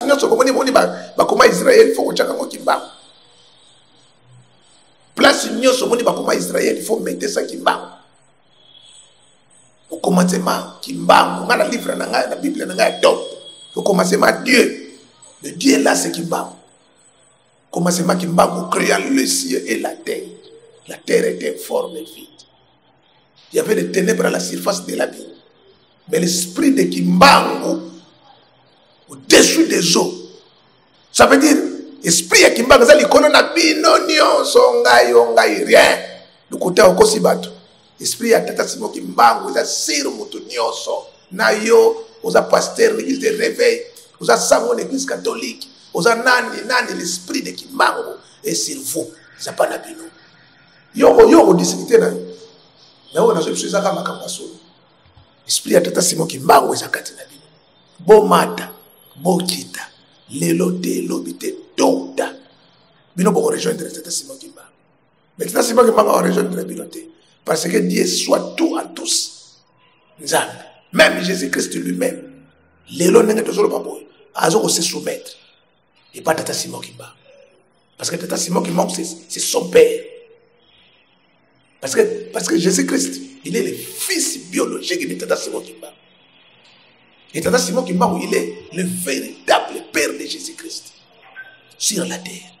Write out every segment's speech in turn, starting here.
Nyonso bomoni moni bakoma Israël, faut kotyaka yango Kimbangu. Place nyonso omoni bakoma Israël, faut mettre ça Kimbangu. Au commencement Kimbangu, nga na livre na ngai, na Bible na ngai ya top. Au commencement Dieu, le Dieu là c'est Kimbangu. Commencement Kimbangu créa le ciel et la terre. La terre était informe et vide. Il y avait des ténèbres à la surface de l'abîme. Mais l'esprit de Kimbangu au-dessus des eaux. Ça veut dire esprit ya Kimbangu eza likolo na bino nyonso, ngai yo ngai rien. Lokuta okosi bato. Esprit ya tata Simon Kimbangu eza sur moto nyonso. Na yo oza pasteur l'église de réveil, oza sango na église catholique, oza nani nani, l'esprit de Kimbangu est sur vous. Eza pa na bino. Yo yo odiscute na yo. Na oyo nazo biso ezaka makambo ya solo. Esprit ya tata Simon Kimbangu eza kati na bino. Bomata, bokita, lelo te, lobi te, tota. Bino boko rejoindre tata Simon Kimbangu. Mais tata Simon Kimbangu a rejoindre bino te. Parce que Dieu soit tout en tous. Nzambe, même Jésus-Christ lui-même. Lelo ndenge tozoloba boye, azo ko se soumettre. Et pas tata Simon Kimbangu. Parce que tata Simon Kimbangu, c'est son père. Parce que Jésus-Christ, il est le fils biologique de tata Simon Kimbangu. Et tata Simon Kimbangu, il est le véritable père de Jésus-Christ sur la terre.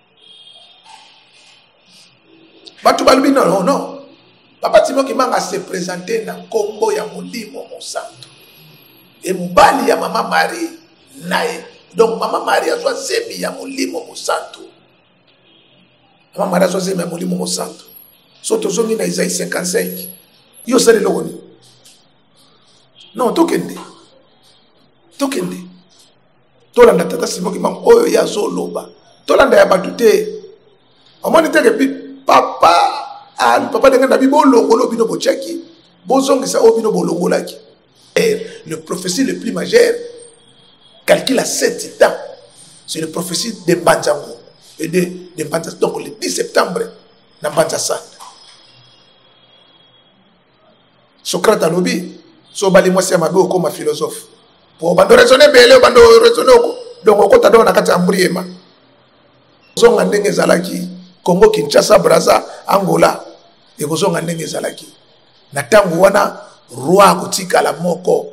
Bato balobi non, non, non. Papa Simon Kimbangu se présenté na kombo ya Molimo Mosantu. Et mobali ya Mama Marie na ye. Donc Mama Marie azwa zemi ya Molimo Mosantu. Mama Marie azwa zemi ya Molimo Mosantu. So tozongi na Isaïe 55. Yo osali eloko nini? Non, tokende. Tokende. Tolanda tata Simon Kimbangu oyo ye azoloba. Tolanda ya bato te. Omoni te ke papa, ah, papa ndenge na bi bolongolo bino botiaki, bozongisa oyo bino bolongolaki. Et le prophétie le plus majeur calcule à 7 ans. C'est le prophétie de Mbanzango et de Mbanza. Donc le 10 septembre na Mbanza Sanda. Socrate alobi so obali mwasi ya mabe okoma philosophe. Po bando raisonner bele, bando raisonner oko. Donc okota donc na kati ya mbriema. Zonga ndenge ezalaki Congo Kinshasa Brazza Angola ekozonga ndenge ezalaki. Na tango wana roi akotikala moko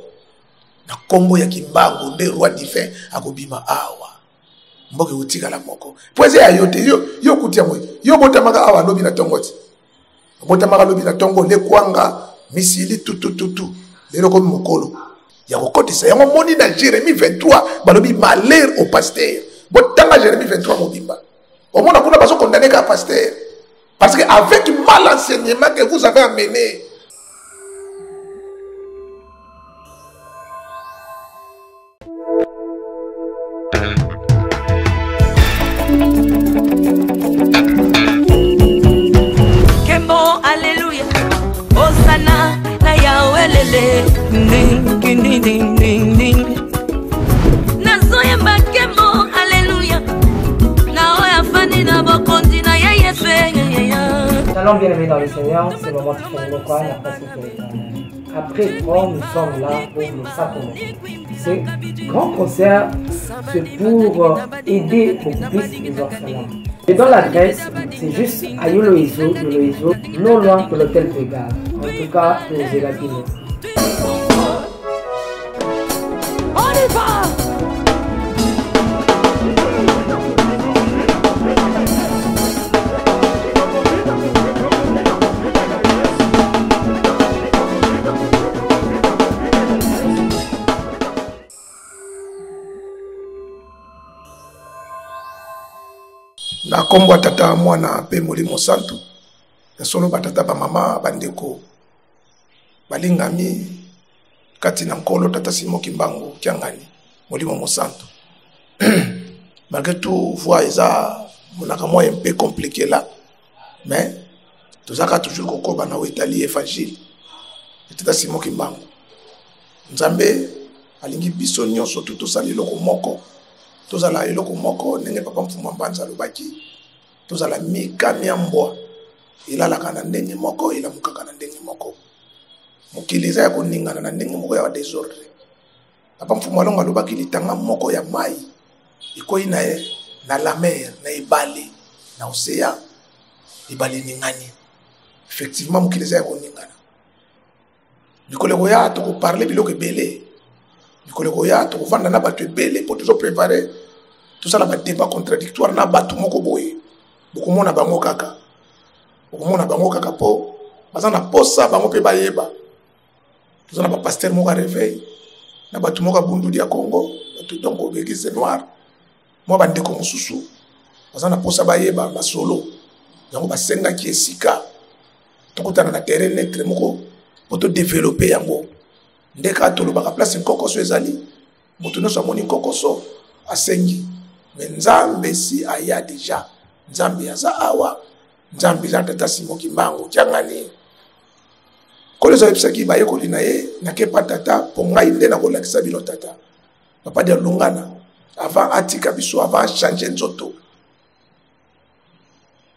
na kombo ya Kimbangu nde roi divin akobima awa. Mboka ekotikala moko. Po eza ya yo te, yo, yo kuti yango. Yo botamaka awa lobi na tongo ti. Botamaka lobi na tongo le kwanga misili tu tu tu tu. Lelo komi mokolo ya kokotisa yango moni na Jérémie 23 balobi malheur au pasteur. Botanga Jérémie 23 mobimba. Omona kuna bazo condamner ka pasteur. Parce que avec mal enseignement que vous avez amené, Kembo, alléluia, Hosanna, na Yahweh lele, ding, ding, ding, ding, ding. Nazoyemba kembo, alléluia, na oyo afandi na bokonzi na ye Yesu, Shalom bien-aimés dans le Seigneur, c'est Maman Tiffany Lokwa, la presse de l'Éternel. Après trois, nous sommes là pour nous accompagner. Ce grand concert, c'est pour aider beaucoup plus les orphelins. Et dans l'adresse, c'est juste à Yoloizo, Yoloizo, non loin de l'hôtel Vega. En tout cas, pour Zéladine. On y va! Na kombo ya tata mwana pe molimo santu, ya solo batata ba mama bandeko balingami kati na nkolo tata Simon Kimbangu Kiangani molimo mosantu. Malgré tout voix eza monaka mwa un peu compliqué là, mais tozaka toujours kokoba na oyo etali évangile ya tata Simon Kimbangu. Nzambe alingi biso nyonso tu tosala eloko moko, tozala eloko moko ndenge papa Mfumua Mbanza alobaki, tozala mika mia mbwa elalaka na ndenge moko elamukaka na ndenge moko. Mokili eza ya koningana na ndenge moko ya desordre. Papa Mfumua Longo alobaki litanga moko ya mai Ekwei na ye na la mer, na ebale, na océan, ebale eningani. Effectivement mokili eza ya koningana. Mikolo ekoya tokoparle biloko ebele. Mikolo ekoya tokovanda na bato ebele mpo tozo prepare tosala ba débat contradictoire na bato moko boye. Bokomona bango kaka. Bokomona bango kaka mpo baza na posa bango mpe bayeba. Toza na ba pasteur moko ya réveil na bato moko ya bundudi ya Congo, bato donc église noire, mwa bandeko mosusu baza na posa bayeba masolo yango, basengaki esika tokutana na terrain neutre moko mpo todevelope yango. Nde kaka tolobaka place nkokoso ezali, moto nyonso amoni nkokoso asengi, me Nzambe si aya deja, Nzambe aza awa, Nzambe eza tata Simon Kimbangu Kiangani. Nkolo Yesu ayebisaki bayekoli na ye, nakepa tata mpo ngai nde nakolakisa bino tata. Papa dia longana avant atika biso, avant achange nzoto,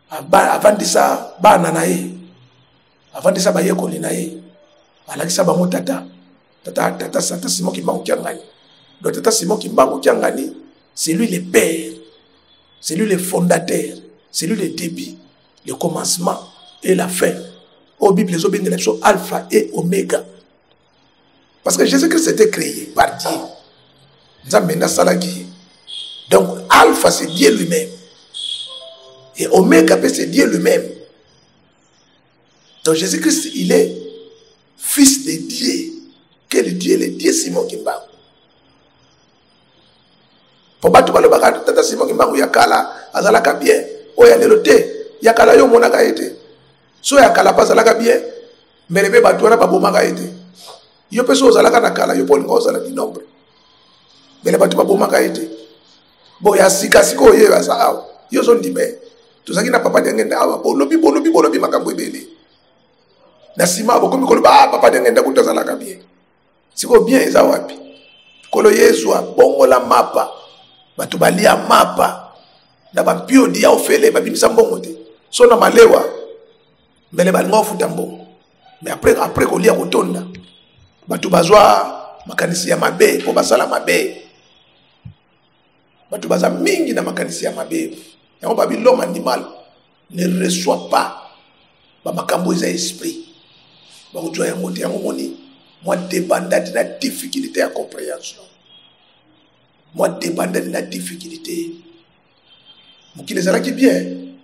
avandisa bana na ye, avandisa bayekoli na ye, alakisa bango tata, tata, tata, tata Simon Kimbangu Kiangani. Donc tata Simon Kimbangu Kiangani, c'est lui le père, c'est lui le fondateur, c'est lui le début, le commencement et la fin. Oyo Bible ezobengela biso Alpha et Omega. Parce que Jésus-Christ était créé par Dieu. Nzambe nde asalaki ye. Donc Alpha c'est Dieu lui-même. Et Omega pe c'est Dieu lui-même. Donc Jésus-Christ, il est fils de Dieu. Quel Dieu? Le Dieu Simon Kimbangu. Po bato balobaka tata Simon Kimbangu ya kala azalaka bien, oyo ya lelo te, ya kala yo omonaka ye te. So ya kala pe azalaka bien, mbele pe bato wana babomaka ye te. Yo pe so ozalaka na kala, yo pe olinga ozala du nombre, mbele bato babomaka ye te. Bo ya sika sikoyo ye aza awa, yo ozondima ye. Tozalaki na papa Diangenda awa, bolobi, bolobi, bolobi makambo ebele. Na nsima bokomi koloba, ah, papa Diangenda kutu azalaka bien. Sikoyo bien eza wapi? Nkolo Yesu abongola mapa, bato balia mapa na bampiodi ya ofele, babimisa mbongo te. So na malewa mbele balinga ofuta mbongo, mais après kolia kotonda, bato bazwa makanisi ya mabe mpo basala mabe. Bato baza mingi na makanisi ya mabe. Yango babi l'homme animal ne reçoit pas ba makambo eza esprit, bakozwa yango te. Yango moni mwa débandade na difficulté ya compréhension, mwa débandade na difficulté. Mokili ezalaki bien,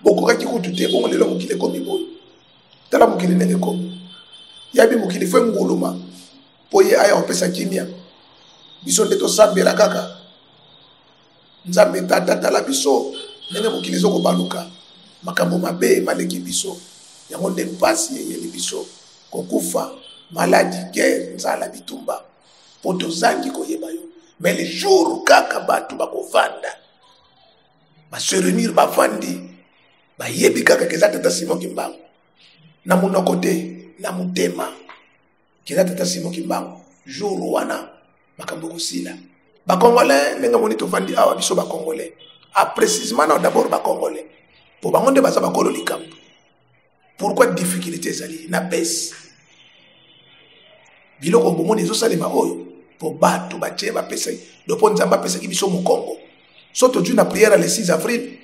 bokokaki kutu te, bongo lelo mokili ekomi boye. Tala mokili ndenge ekomi, yabi mokili fo enguluma mpo ye aya kopesa kimia. Biso nde tosambela kaka Nzambe tata, tala biso ndenge mokili ezokobaluka, makambo mabe maleki biso, yango nde mpasi eyeli biso, kokufa, maladi, guerre, nzala, bitumba, mpo tozangi koyeba yo. Mais le jour kaka bato bakovanda, ba se réunir, bavandi, bayebi kaka ke eza tata Simon Kimbangu, na monoko te, na motema, ke eza tata Simon Kimbangu, jour wana makambo ekosila. Ba Congolais ndenge moni tovandi awa, biso ba Congolais, ah, précisément na d'abord ba Congolais, po bango nde baza bakolo likambo. Pourquoi difficulté ezali na baisse? Biloko bomoni ezosalema oyo po bato batie bapesaki, do po Nzambe apesaki biso mokongo. So tozwi na prière le 6 avril,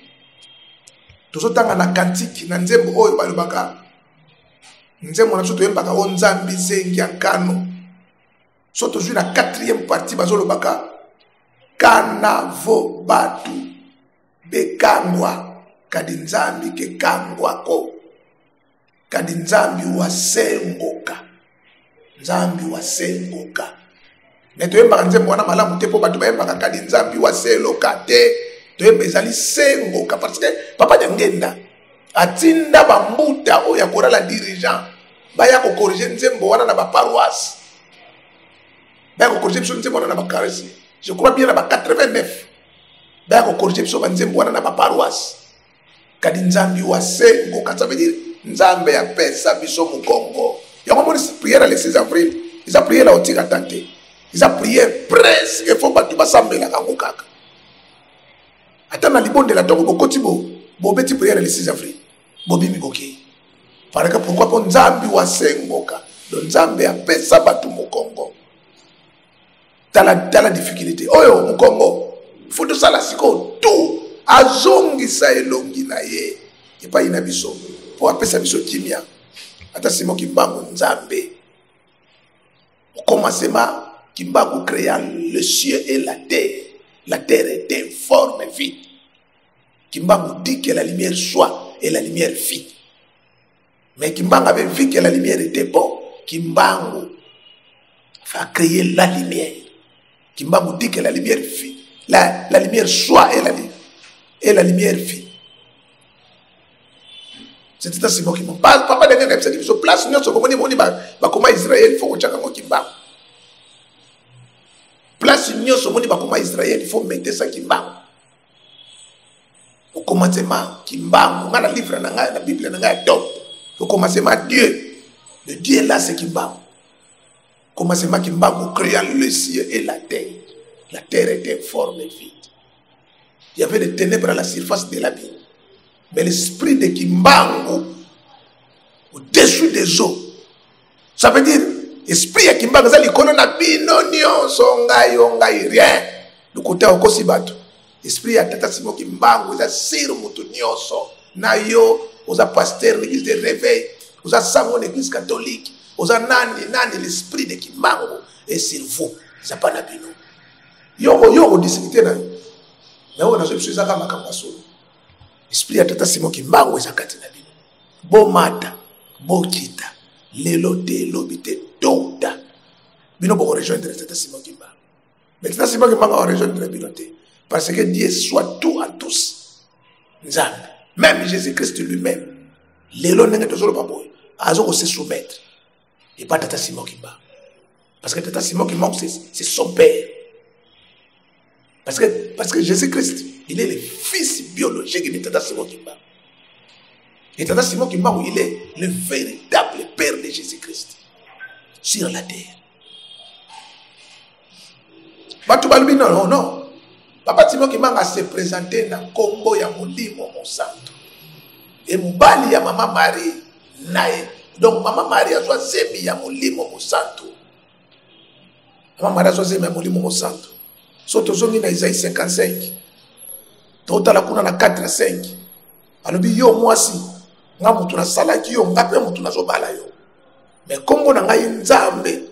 tozotanga na cantique na nzembo oyo balobaka, nzembo na biso toyembaka o Nzambe zengi ya nkano. So tozwi na 4e partie, bazolobaka kanavo batu bekangwa kadi Nzambi kekangwako, kadi Nzambi wasengoka, Nzambi wasengoka. Me toyembaka nzembo wana malamu te, mpo bato bayembaka kadi Nzambi waseloka te, toyemba ezali sengoka, parce que papa Diangenda atinda bambuta oyo ya korala dirigeant baya kokorige nzembo wana na baparoisse, baya kokorige biso nzembo wana na bakarese, je crois bien na ba 89, baya kokorige biso banzembo wana na baparoisse, kadi Nzambi wasengoka. Ça veut dire Nzambe apesa biso mokongo. Yango moni prière le 6 avril eza prière ya otika tante, eza prière presque fo bato basambelaka yango kaka. Ata na libondela ntongo bokoti bo bobeti prière le 6 avril, bobimi bokei. Parce que pourquoi? Mpo Nzambi wasengoka, donc Nzambe apesa bato mokongo. Tala, tala difficulté oyo mokongo. Faut tosala sikoyo tout azongisa elongi na ye epai na biso mpo apesa biso kimia. Ata Simon Kimbangu Nzambe, au commencement Kimbangu créa le ciel et la terre. La terre était informe vide. Kimbangu dit que la lumière soit et la lumière fit. Mais Kimbangu avait vu que la lumière était bonne. Kimbangu a créé la lumière. Kimbangu dit que la lumière fit. La lumière soit et la lumière fit. C'est un Simon Kimbangu. Papa de Ngenge, c'est sur place, nous sommes venus, on va, va comment Israël, il faut qu'on tchaka Kimbangu. Place, nous sommes venus, va comment Israël, il faut mettre ça Kimbangu. Au commencement, Kimbangu, on a le livre, on a la Bible, on a top. Au commencement, Dieu. Le Dieu là, c'est Kimbangu. Au commencement, Kimbangu créa le ciel et la terre. La terre était informe et vide. Il y avait des ténèbres à la surface de l'abîme. Mais l'esprit de Kimbangu, au-dessus des eaux, ça veut dire, esprit ya Kimbangu, ça likolo na bino nyonso, ngai, yo, ngai, rien. Le côté okosi bato. Esprit ya Tata Simon Kimbangu, eza sur mutu nyonso. Na yo, oza pasteur l'église de réveil, oza sango l'église catholique, oza nani, nani, l'esprit de Kimbangu est sur vous. Eza pas na bino. Yo, yo, odiscuter na yo. Mais oyo nazo biso eza kaka makambo ya solo. Esprit ya Tata Simon Kimbangu eza kati na bino. Bomata, bokita, lelo te, lobi te, tota. Bino boko rejoindre Tata Simon Kimbangu. Mais Tata Simon Kimbangu a rejoindre bino te. Parce que Dieu soit tout à tous. Nzambe, même Jésus-Christ lui-même. Lelo ndenge tozoloba boye, azo ko se soumettre. Et pas Tata Simon Kimbangu. Parce que Tata Simon Kimbangu, c'est son père. Parce que Jésus-Christ, il est le fils biologique de Tata Simon Kimbangu. Et Tata Simon Kimbangu, il est le véritable père de Jésus-Christ sur la terre. Bato balobi non, non, non. Papa Simon Kimbangu a se présenté na kombo ya Molimo Mosantu. Et mobali ya Mama Marie na ye. Donc Mama Marie azwa zemi ya Molimo Mosantu. Mama Marie azwa zemi ya Molimo Mosantu. So tozongi na Isaïe 55. Totala kuna na 4 à 5. Alobi yo mwasi, nga mutu nasalaki yo, nga pe mutu nazobala yo. Mais kombo na ngai Nzambe,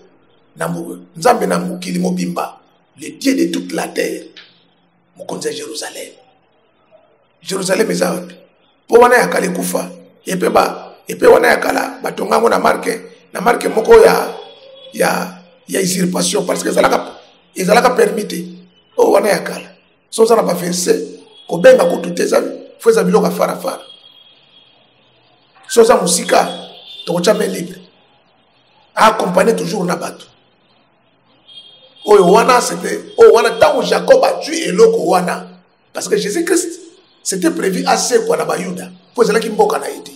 na Nzambe na mokili mobimba, le Dieu de toute la terre, mokonzi ya Jérusalem. Jérusalem eza wapi? Po wana ya kala ekufa. Epe ba, epe wana ya kala, batonga yango na marque, na marque moko ya, ya, ya usurpation, parce que ezalaka, ezalaka permis te. Oyo wana ya kala. So oza na ba verset, kobenga kutu te, eza, fo eza biloko ya farafara. So oza mosika, tokotya main libre. Accompagner toujours na bato. Oyo wana, c'était, oyo wana, ntango Jacob azwi eloko wana, parce que Jésus-Christ, c'était prévu asekwa na Bayuda, po ezalaki mboka na ye te.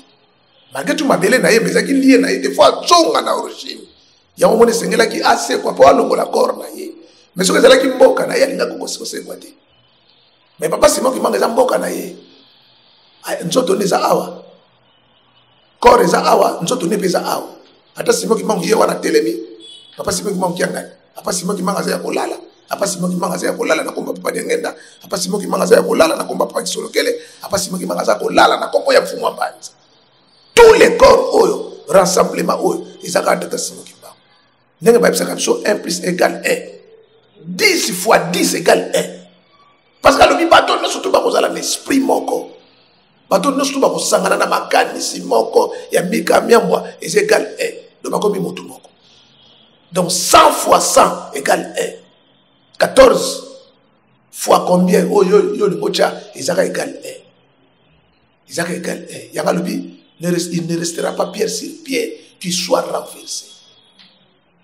Malgré tout mabele na ye, mais ezalaki lié na ye te, fo azonga na origine. Yango moni esengelaki asekwa po alongola corps na ye. Mais soki ezalaki mboka na ye, alingaki kosekwa te. Mais papa Simon Kimbangu eza mboka na ye. Ah, nzoto nde eza awa. Corps eza awa, nzoto nde mpe eza awa. Ata Simon Kimbangu ye wana telemi. Papa Simon Kimbangu kiangani. Papa Simon Kimbangu aza ya kolala. Papa Simon Kimbangu aza ya kolala na kombo ya Papa Diangenda. Papa Simon Kimbangu aza ya kolala na kombo ya Papa Kisolokele. Papa Simon Kimbangu aza kolala na kombo ya Mfumu wa Mbanza. Tous les corps oyo, rassemblement oyo, ezaka Tata Simon Kimbangu. Ndenge bayebisaka biso 1 plus égale 1. 10 fois 10 égale 1. Parce que alobi bato nyonso to bakozala na esprit moko. Bato nyonso to bakosangana na makanisi moko ya mika miambwa eza égale 1. Donc bakomi motu moko. Donc 100 fois 100 égale 1. 14 fois combien oyo yo, yo lingo tya ezaka égale 1. Ezaka égale 1. Yanga alobi, il ne restera pas pierre sur pierre qui soit renversé.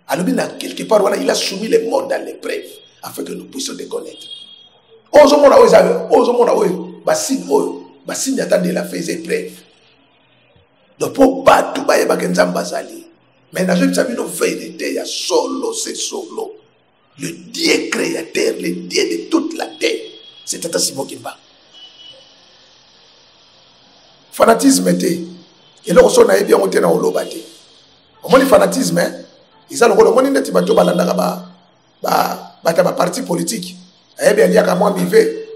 Alobi na quelque part wana, il a soumis le monde à l'épreuve afin que nous puissions le connaître. Ozomona oyo eza, ozomona oyo, ba signe oyo, ba signe ata de la fin eza épreuve. Donc po bato bayebaka Nzambe azali. Mais nazoyebisa bino vérité ya solo, c'est solo. Le Dieu créateur, le Dieu de toute la terre, c'est Tata Simon Kimbangu. Fanatisme te. Eloko so nayebi yango te na oloba te. Omoni fanatisme, hein? Eza lokola omoni neti bato balandaka ba, ba, bato ya ba parti politique. Ayebi aliaka mwa mive,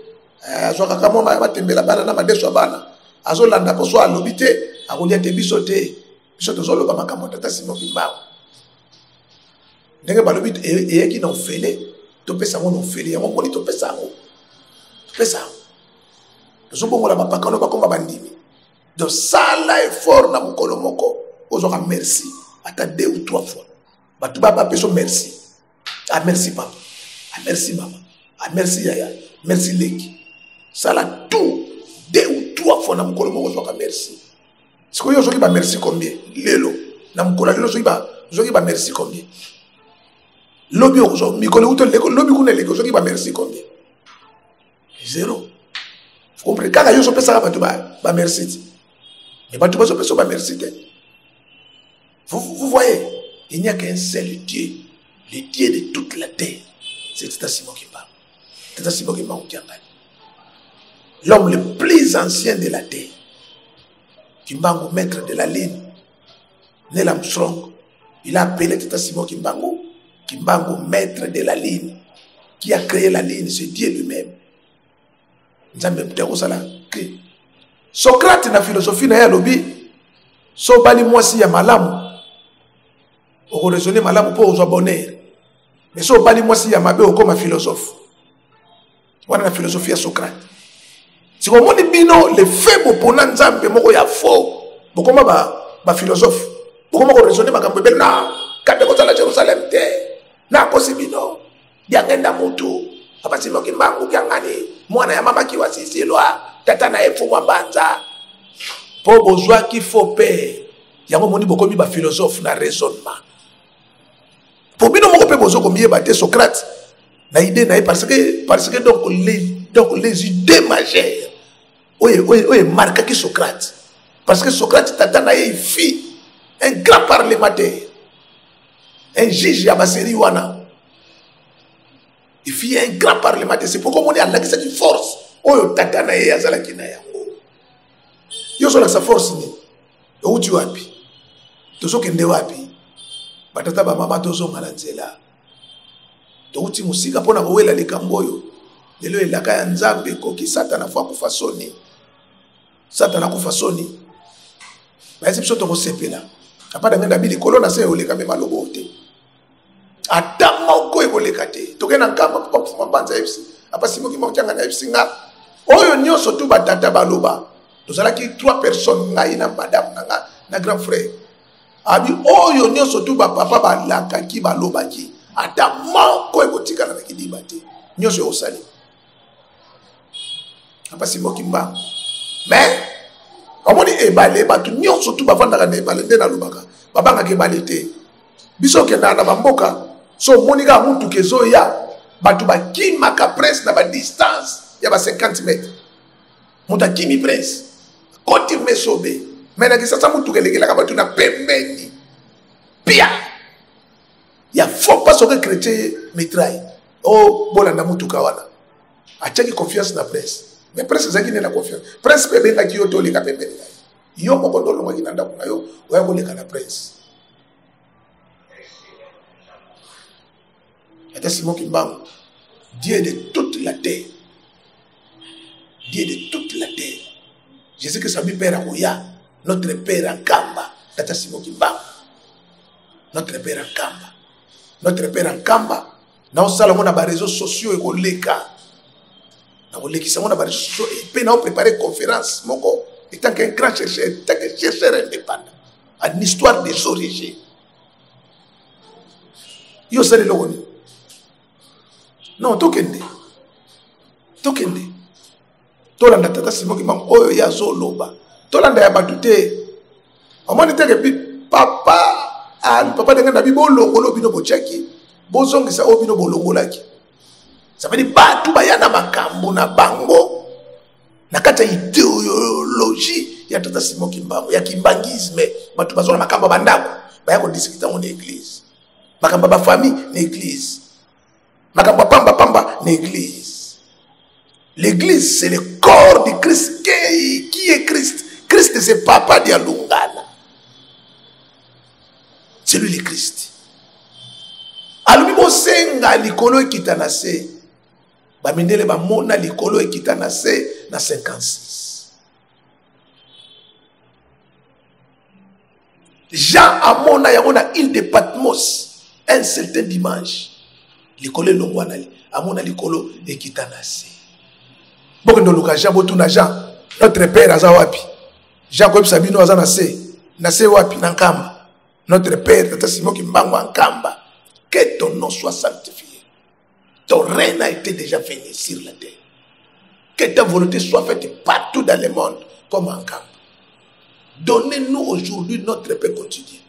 eh, azwakaka mwa matembela bana na madeso ya bana. Azolanda mpo so alobi te, akolia te biso te. Biso tozoloba makambo ya tata Simon Kimbangu. Ndenge balobi eyaki na ofele, topesa yango na ofele. Yango moni topesa yango. Topesa yango. Tozobongola bapakano bakoma bandimi. Donc sala effort na mokolo moko ozwaka merci ata deux ou trois fois. Bato ba bapesa merci. Ah merci papa. Ah merci mama. Ah merci yaya. Merci leki. Sala tout deux ou trois fois na mokolo moko ozwaka merci. Sikoyo ozwaki ba merci combien? Lelo na mokolo lelo ozwaki ba ozwaki ba merci combien? Lobi okozwa mikolo euto lobi kuna eleki ozwaki ba merci combien? Zéro. Vous comprenez? Kaka yo ozopesaka bato ba merci ti. Mais bato bazopesa ba merci te. Vous, vous voyez, il n'y a qu'un seul Dieu, le Dieu de toute la terre. C'est Tata Simon Kimbangu. Tata Simon Kimbangu Kiangani. L'homme le plus ancien de la terre. Kimbangu, maître de la ligne. Neil Armstrong, il a appelé Tata Simon Kimbangu, Kimbangu, maître de la ligne. Qui a créé la ligne, c'est Dieu lui-même. Nzambe moto akosala cri. Socrate na philosophie na ye alobi so obali mwasi ya malamu okoraisonne malamu mpo ozwa bonheur, mais so obali mwasi ya mabe okoma philosophe. Wana na philosophie ya Socrate. Sikoyo omoni bino le fait bopona Nzambe moko ya faux, bokoma ba philosophe, bokoma koraisonne makambo ebele na kambe kozala Jérusalem te, nakosi bino diangenda mutu papa Simon Kimbangu Kiangani mwana ya mama Kiwa Sisilwa tata na ye Fumwa Mbanza, po bozwaki faux père yango moni bokomi ba philosophe na raisonnement. Po bino moko pe bozo komiyeba te Socrate na idée na ye, parce que, parce que donc les, donc les idées majeures oyo, oyo, oyo emarkaki Socrate, parce que Socrate tata na ye fit un grand parlementaire, un juge ya baseri wana, il fit un grand parlementaire. C'est pourquoi omoni alakisaki force oyo tata na ye azalaki na yango. Yo ozolakisa force nini? Outi wapi? Tozokende wapi? Batata bamama tozonga na nzela. Touti mosika mpona kowela likambo oyo. Lelo elaka ya Nzambe ekoki. Satana fo akufa soni. Satana akufa soni. Bayesi biso tokosepela. Papa na ngai ndabi likolo na se oleka me malobo te. Ata moko ekoleka te. Toke na nkamba papa Mfuma Mbanza yebisi. Apa Simoki Moko na yebisi nga. Oyo nyonso tu batata baloba. Tozalaki 3 personnes, ngai na madame na nga na grand frère. Abi oyo nyonso tu ba papa balakaki balobaki. Ata moko ekotikala na kidiba te. Nyonso ekosali. Apa Simoki Mbangu. Mais omoni ebale, bato nyonso tu bavandaka na ebale nde nalobaka. Babangaka ebale te. Biso okendaka na bamboka, so omoni kaka motuka ezoya, bato bakimaka prince na ba distance ya ba 50 mètres. Moto akimi prince, akoti mesobe. Mais na Kinshasa motuka elekelaka bato na pembeni. Pia! Ya faux pas soki chrétien mitraille. Oh, bolanda motuka wana. Atiaki confiance na prince. Mais prince ezalaki nde na confiance. Prince mpe ebengaki yo te oleka pembeni na ye. Yo moko nde olongwaki na ndako na yo, oya koleka na prince. Ata Simon Kimbangu, Dieu de toute la terre. Dieu de toute la terre. Jésus-Christ a mis Père Akoya, notre Père en Kamba. Tata Simon Kimbangu, notre Père en Kamba. Notre Père en Kamba. Na osala ngo na ba réseaux sociaux ekoleka. Na kolekisa ngo na ba réseaux sociaux et pe na préparer conférence moko étant qu'un grand chercheur, étant qu'un chercheur indépendant en histoire des origines. Yo osali eloko nini? Non, tokende. Tokende. Tolanda tata Simon Kimbangu oyo ye azoloba. Tolanda ya bato te. Omoni te ke papa, ah, papa ndenge na bi bolongolo bino botiaki, bozongisa oyo bino bolongolaki. Ça veut dire bato baya na makambo na bango na kati ya idéologie ya tata Simon Kimbangu, ya kimbanguisme. Bato bazwa na makambo ya bandako, baya kodiscuter yango na église. Makambo ya ba famille na église. Makambo ya pamba pamba na église. L'église, c'est le corps de Christ. Qui est Christ? Christ, c'est papa Dialungana. C'est lui le Christ. Alobi bosenga likolo ekita na se. Bamindele bamona likolo ekita na se na 56. Jean amona yango na île de Patmos un certain dimanche. Likolo elongwa na amona likolo ekita na se. Bokende oluka Jean, botuna Jean, notre père aza wapi? Jean koyebisa bino aza na se. Na se wapi? Na Nkamba. Notre père tata Simon Kimbangu Nkamba. Que ton nom soit sanctifié. Ton règne a été déjà venu sur la terre. Que ta volonté soit faite partout dans le monde comme en Nkamba. Donnez-nous aujourd'hui notre paix quotidienne.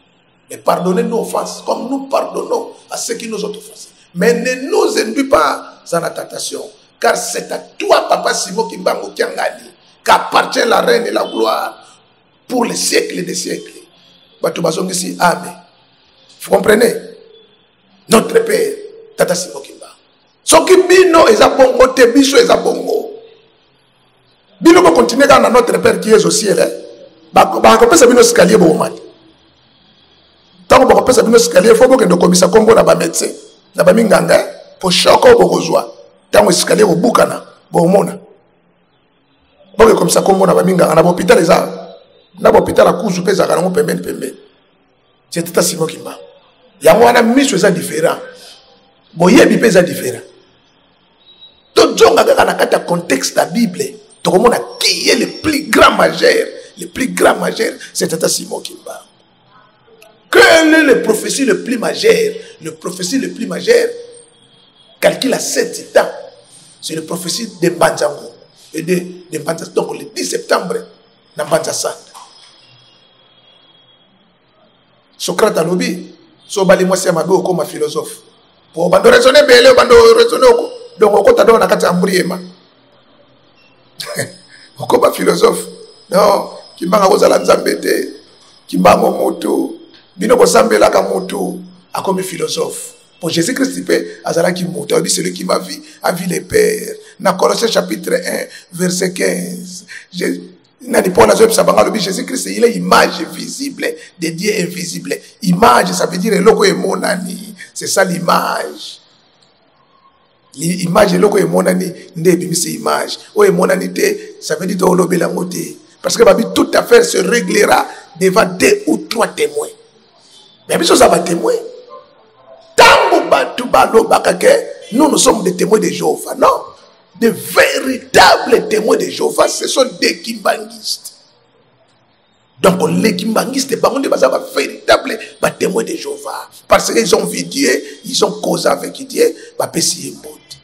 Et pardonnez nos offenses comme nous pardonnons à ceux qui nous ont offensés. Mais ne nous induis pas en la tentation. Car c'est à toi, Papa Simon Kimbangu Kiangani, qu'appartient la reine et la gloire pour les siècles des siècles. Bato bazongisi, amen. Vous comprenez? Notre Père, Tata Simon Kimbangu. Soki bino eza bongo te, biso eza bongo. Bino bo continuer kaka na notre Père qui est au ciel, hein? Bakopesa bino escalier bokomata. Ntango bakopesa bino escalier, fo bokende komisa kombo na ba médecin, na ba minganga, hein? Po choc oyo bokozwa ntango escalier kobukana, bomona. Boke komisa kombo na ba minganga na ba hôpital eza na ba hôpital ya kuzu mpe ezalaka nango pembeni pembeni. C'est Tata Simon Kimbangu. Yango wana miso eza différent, boyebi mpe eza différent. Tozonga kaka na kati ya contexte ya Bible, tokomona qui est le plus grand majeur. Le plus grand majeur, c'est Tata Simon Kimbangu. Quelle est le prophétie le plus majeur? Le prophétie le plus majeur calcule à 7 ans. C'est le prophétie de Mbanzango et de Mbanza. Donc le 10 septembre, na Mbanza Sanda. Socrate alobi, so bali mwasi ya mabe okoma philosophe. Po bando raisonner bele, bando raisonner oko. Donc okota donc na kati ya mbriema. Okoma philosophe. Non, Kimbangu kozala Nzambe te. Kimbangu mutu. Bino kosambelaka mutu. Akomi philosophe. Pour Jésus-Christ pe azalaki mutu. Alobi celui qui m'a vu a vu le Père. Na Colossiens chapitre 1 verset 15. Nani Paul azoyebisa bango, alobi Jésus-Christ il est image visible de Dieu invisible. Image, ça veut dire eloko emonani. C'est ça l'image. L'image eloko emonani nde ebimisi image. Oyo emonani te, ça veut dire tolobela yango te. Parce que babi toute affaire se réglera devant 2 ou 3 témoins. Mais biso za ba témoins. Tango bato balobaka ke nous, nous sommes des témoins de Jéhovah. Non. De véritables témoins de Jéhovah, ce sont des kimbanguistes. Donc les kimbanguistes, bango nde baza ba véritables ba témoins de Jéhovah. Parce qu'ils ont vu Dieu, ils ont causé avec Dieu, ba pesi ye mbote.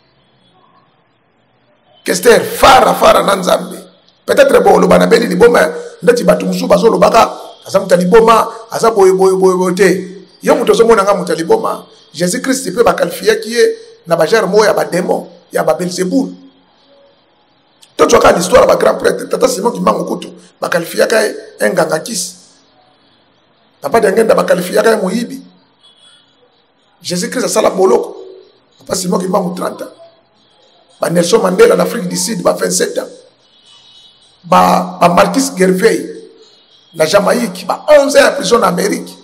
Kester, fara fara na Nzambe. Peut-être bon, loba na beli liboma, ndeti bato mosusu bazolobaka, aza moto ya liboma, aza boye boye boye boye te. Yo moto ozomona nga moto ya liboma, Jésus-Christ mpe bakalfiaki ye na ba genre moko ya ba démon, ya ba Belzebul. Tozwaka l'histoire ya ba grand prêtre, Tata Simon Kimbangu kutu, bakalfiaka ye un nganga kisi. Papa Diangenda bakalfiaka ye moyibi. Jésus-Christ asala boloko. Papa Simon Kimbangu 30 ans. Ba Nelson Mandela na Afrique du Sud ba 27 ans. Ba Marcus Garvey na Jamaïque ba 11 ans ya prison na Amérique.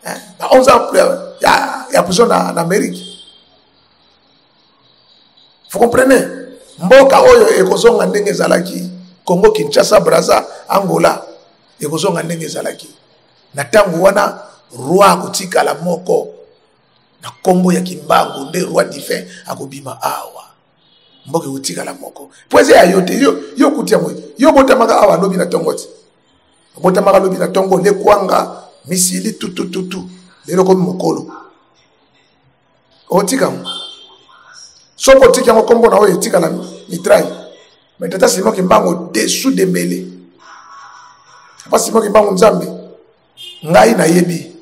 Hein? Ba 11 ans ya prison na Amérique. Vous comprenez? Mboka oyo ekozonga ndenge ezalaki, Congo Kinshasa, Brazza, Angola ekozonga ndenge ezalaki. Na tango wana roi akotikala moko na kombo ya Kimbangu nde roi divin akobima awa. Mboka ekotikala moko. Po eza ya yo te, yo kuti yango. Yo botamaka awa lobi na tongo ti. Botamaka lobi na tongo le kwanga misili tu tu tu tu. Lelo komi mokolo. Otika yango. Soki otiki yango kombo na oyo etikala mitraille. Mais tata Simon Kimbangu dessous de mêlée. Papa Simon Kimbangu Nzambe. Ngai nayebi.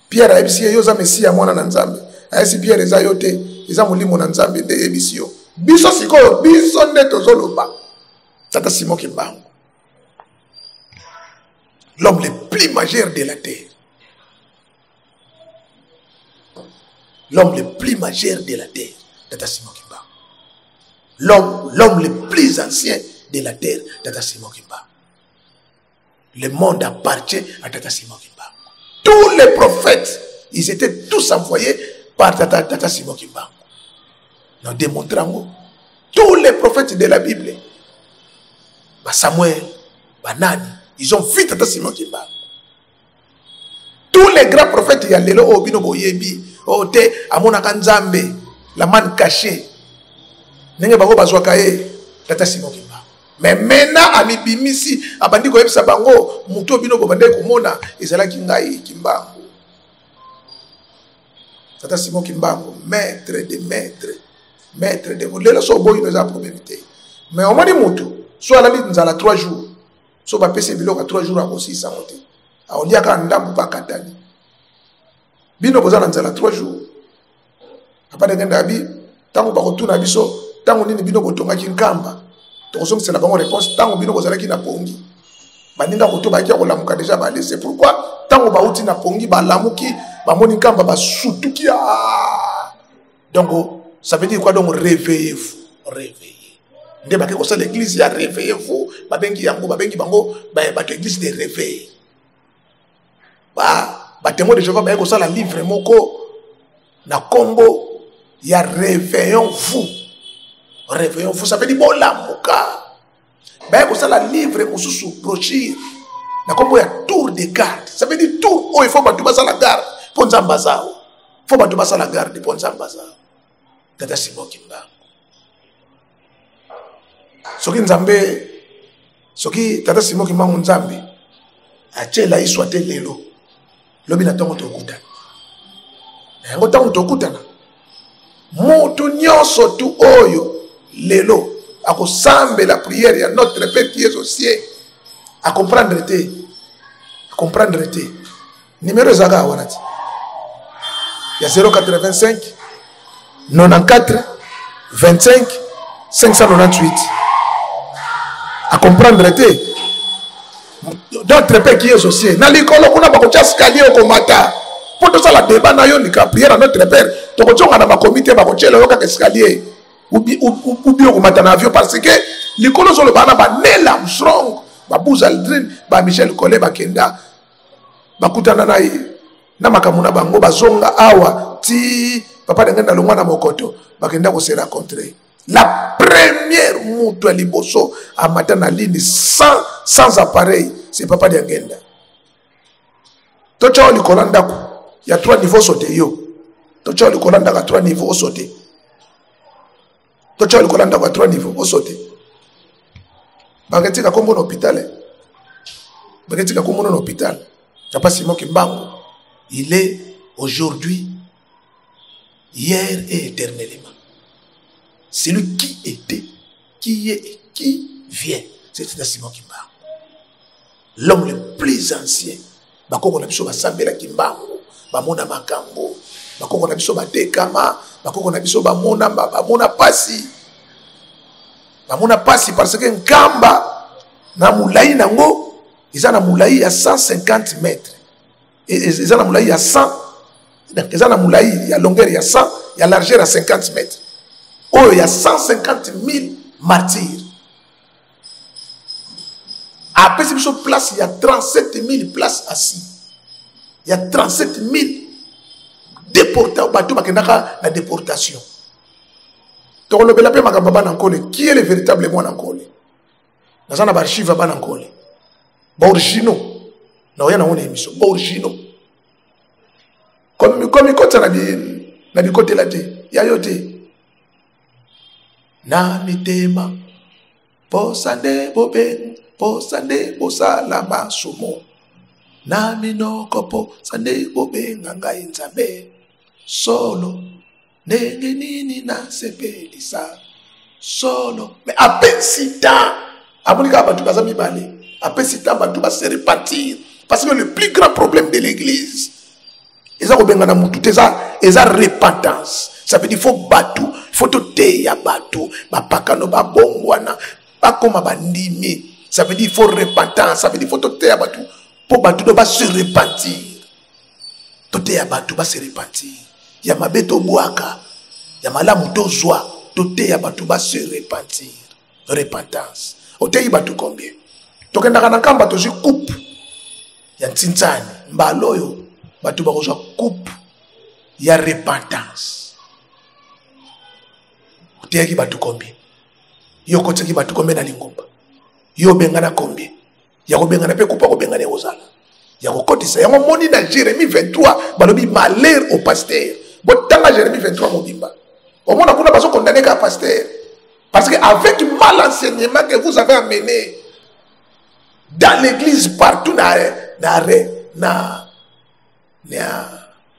Pierre ayebisi ye yo oza Messia mwana na Nzambe. Ayebisi Pierre eza yo te, eza molimo na Nzambe nde eyebisi yo. Biso sikoyo, biso nde tozoloba. Tata Simon Kimbangu. L'homme le plus majeur de la terre. L'homme le plus majeur de la terre, Tata Simon Kimbangu. L'homme le plus ancien de la terre, Tata Simon Kimbangu. Le monde appartient à Tata Simon Kimbangu. Tous les prophètes, ils étaient tous envoyés par Tata Simon Kimbangu. Na démontre yango. Tous les prophètes de la Bible, ba Samuel, ba nani, ils ont vu tata Simon Kimbangu. Tous les grands prophètes ya lelo oyo bino boyebi, oyo te amonaka Nzambe, la manne cachée. Ndenge bango bazwaka ye, tata Simon Kimbangu. Mais maintenant amibimisi, abandi koyebisa bango, moto oyo bino bobandaki komona ezalaki ngai Kimbangu. Tata Simon Kimbangu, maître de maître, maître de lelo so oboyi no eza problème te. Mais omoni mutu so alali nzala 3 jours, so bapesi biloko ya 3 jours akosilisa yango te, akolia kaka ndambu mpe akatani. Bino boza na nzala 3 jours. Papa ndenge ndabi ntango bakotuna biso ntango nini bino botongaki nkamba, tokozongisela bango réponse ntango bino bozalaki na pongi. Baninga koto bayaki ya kolamuka deja bale. C'est pourquoi ntango bauti na pongi balamuki, bamoni nkamba basutuki. Ah! Donc ça veut dire quoi? Donc réveillez-vous, réveillez. Nde bake kosala église ya réveillez-vous, babengi yango, babengi bango bato église de réveil. Ba témoin de Jéhovah baye kosala livre moko na kombo ya réveillons-vous. Réveillons-vous, ça veut dire bolamuka. Baye kosala livre mosusu, brochure na kombo ya tour de garde. Ça veut dire tour oyo il faut bato basala garde mpo Nzambe aza awa. Faut bato basala garde mpo Nzambe aza awa. Tata Simon Kimbangu. Soki Nzambe, soki Tata Simon Kimbangu Nzambe atiela Yesu ate lelo, lobi na ntongo tokutana. Na yango ntango tokutana, moto nyonso tu oyo lelo akosambela prière ya notre Père qui est aux cieux, a comprendre te, a comprendre te. Numéro ezalaka wana ti ya 085 94 25 598. A comprendre te. Notre Père qui est aux cieux, na likolo kuna bakotia escalier okomata mpo tosala débat na yo lika prière ya notre Père, tokotionga na makomi te, bakotiela yo kaka escalier ubi okomata na avion, parce que likolo ozoloba na ba Neil Armstrong, ba Buzz Aldrin, ba Michel Collet bakenda bakutana na ye na makambo na bango, bazonga awa ti papa ndenge na longwa na mokoto bakenda ko se rencontrer. La première moto ya liboso amata na ligne sans appareil, c'est papa Diangenda. Tocha likolo ndako ya 3 niveaux sote yo. Tocha likolo ndako ya 3 niveaux sote. Tocha likolo ndako ya 3 niveaux sote. Baketika kombo na hôpital. Baketika kombo na hôpital. Papa Simon Kimbangu, il est aujourd'hui, hier et éternellement. Celui qui était, qui est et qui vient, c'est Tata Simon Kimbangu. L'homme le plus ancien. Bakoko na biso basambela Kimbangu, bamona makambo. Bakoko na biso batekama, bakoko na biso bamona, bamona pasi. Bamona pasi parce que nkamba na molai nango eza na molai ya 150 mètres. Eza na molai ya 100, donc eza na molai ya longueur ya 100, ya largeur ya 50 mètres. Oyo ya 150 000 martyrs. Apesi biso place ya 37 000 places assis. Ya 37 000 déportés, bato bakendaka na déportation. Tokolobela mpe makambo ya bana Nkole. Qui est le véritable mwana Nkole? Naza na ba archive ya bana Nkole. Ba originaux. Na oya na ona émission. Ba originaux. Comme, comme ikota na bi, na bikotela te. Ya yo te. Na mitema posa nde bobenga, posa nde bosala masumu. Na minoko posa nde bobenga ngai Nzambe. Solo ndenge nini nasepelisa solo. Mais apesi temps, amoni kaka bato baza mibale, apesi temps bato ba se repentir, parce que le plus grand problème de l'église eza kobengana mutu te, eza repentance. Ça veut dire faut bato, faut toteya bato bapakano babongwana bakoma bandimi. Ça veut dire faut repentance, ça veut dire faut toteya bato po bato do ba se repentir. Toteya bato ba se repentir, ya mabe tobwaka, ya malamu tozwa. Toteya bato ba se repentir. Repentance. Oteyi bato combien? Tokendaka na nkamba, tozwi coupe ya ntintsani. Mbala oyo bato bakozwa coupe ya repentance. Oteyaki bato combien? Yo okotisaki bato combien na lingomba? Yo obengana combien? Ya kobengana mpe kupa kobengana ekozala ya kokotisa yango. Moni na Jérémie 23 balobi malheur au pasteur. Botanga Jérémie 23 mobimba, omona kuna bazokondane kaka pasteur, parce que avec mal enseignement que vous avez amené dans l'église partout, na na na na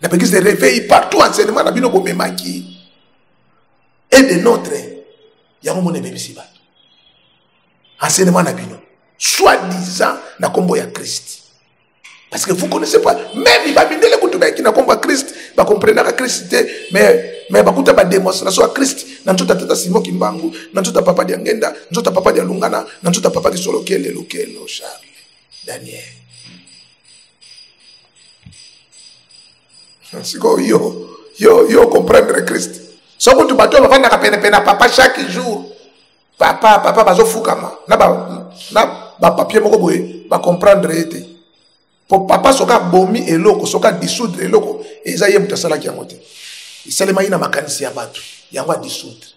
na église de réveil partout, enseignement na bino bomemaki et de notre yango mona ebebisi bato. Enseignement na bino soi-disant na kombo ya Christ, parce que vous connaissez pas même bamindele kutu bayaki na kombo ya Christ, bakomprenaka Christ te, mais bakuta badémonstration ya Christ na nzoto ya tata Simon Kimbangu, na nzoto ya papa Diangenda, nzoto ya papa Dialungana, na nzoto ya papa Kisolokele Lokelo Charles Daniel. Sikoyo yo comprendre Christ so kutu bato oyo bafandaka penepene ya papa chaque jour, papa papa, bazofukama na bapapier moko boye, bacomprendre ye te. Po papa soki abomi eloko, soki adissoudre eloko, eza ye moto asalaki yango te, esalemaki na makanisi ya bato. Yango adissoudre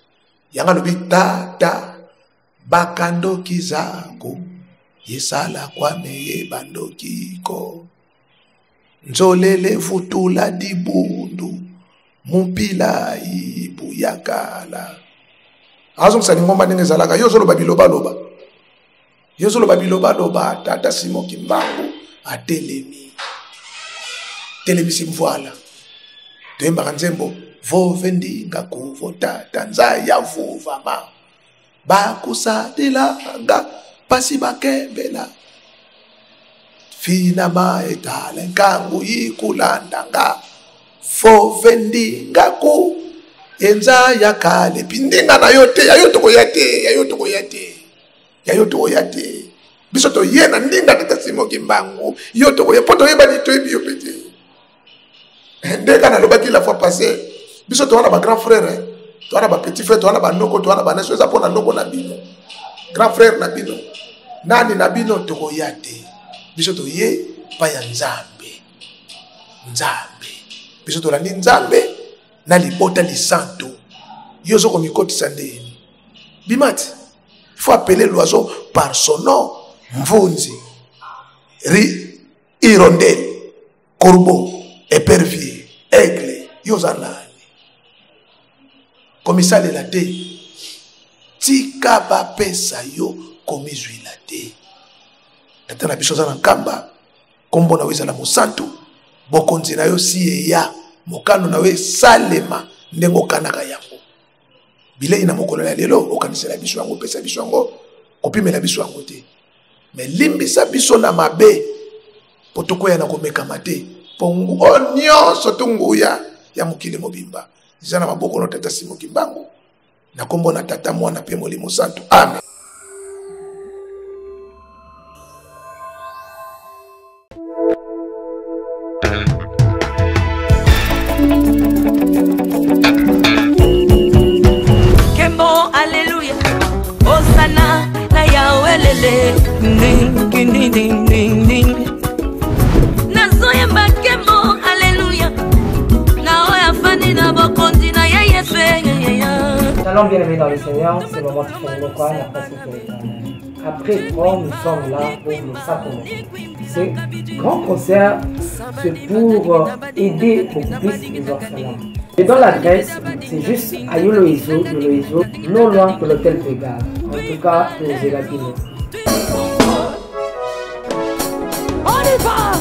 yango, alobi tata bakandoki zako yesala kwame ye bandoki ko nzolele futula dibundu mupila ibuyakala. Azongisa lingomba ndenge ezalaka. Yo ozoloba bilobaloba, yo ozoloba bilobaloba. Tata Simon Kimbangu atelemi, telemisi mvwala. Toyembaka nzembo vove ndinga kuvo tata nzaya vuvama bakusatilanga pasi bakembela finama etala nkangu yikulandanga fove ndinga ku enza ya kale pi ndinga na yo te, ya yo tokoya te, ya yo tokoya te, ya yo tokoya te. Biso toye na ndinga tata Simon Kimbangu, yo tokoya mpo toyebani, toyebi yo mpe te. Nde kaka nalobaki la fois passée, biso toza na bagrand frère, toza na bapetit frère, toza na banoko, toza na baneso. Eza mpo na noko na bino, grand frère na bino, nani na bino, tokoya te. Biso toye pa ya Nzambe. Nzambe, biso tolandi Nzambe na libota lisanto. Yo ozo komikotisa ndeni bimati. Il faut appeler l'oiseau par son nom. Mvunzi, ri, hirondelle, corbeau, épervier, aigle, yo oza nani? Komisalela te, tika bapesa yo, komizwila te. Tata na biso oza na nkamba, nkombo na yo ezala mosantu, bokonzi na yo si eya, mokano na yo esalema ndenge okanaka yango. Bilei na mokolo ya lelo, okanisela biso yango, opesa biso yango, kopimela biso yango te, me limbisa biso na mabe mpo tokwea na komekama te, mpo oyo nyonso to nguya ya mokili mobimba eza na maboko no tata Simon Kimbangu. Na nkombo na Tata, Mwana mpe Molimo Santu, amen. Kembo, aleluya, osana na yawelele. Ding, ding, ding, ding, ding. Nazoyemba kembo, aleluya, na oyo afandi na bokonzi na ye Yesu. Shalom bien-aimés dans le Seigneur, c'est Maman Tiffany Mokwa, la presse de l'Éternel. Après trois, nous sommes là pour le sacrement. Ce grand concert, c'est pour aider beaucoup plus les orphelins. Et dans l'adresse, c'est juste à Yoloizo, Yoloizo, non loin de l'hôtel Vega. En tout cas, pour les Élabino. On y va!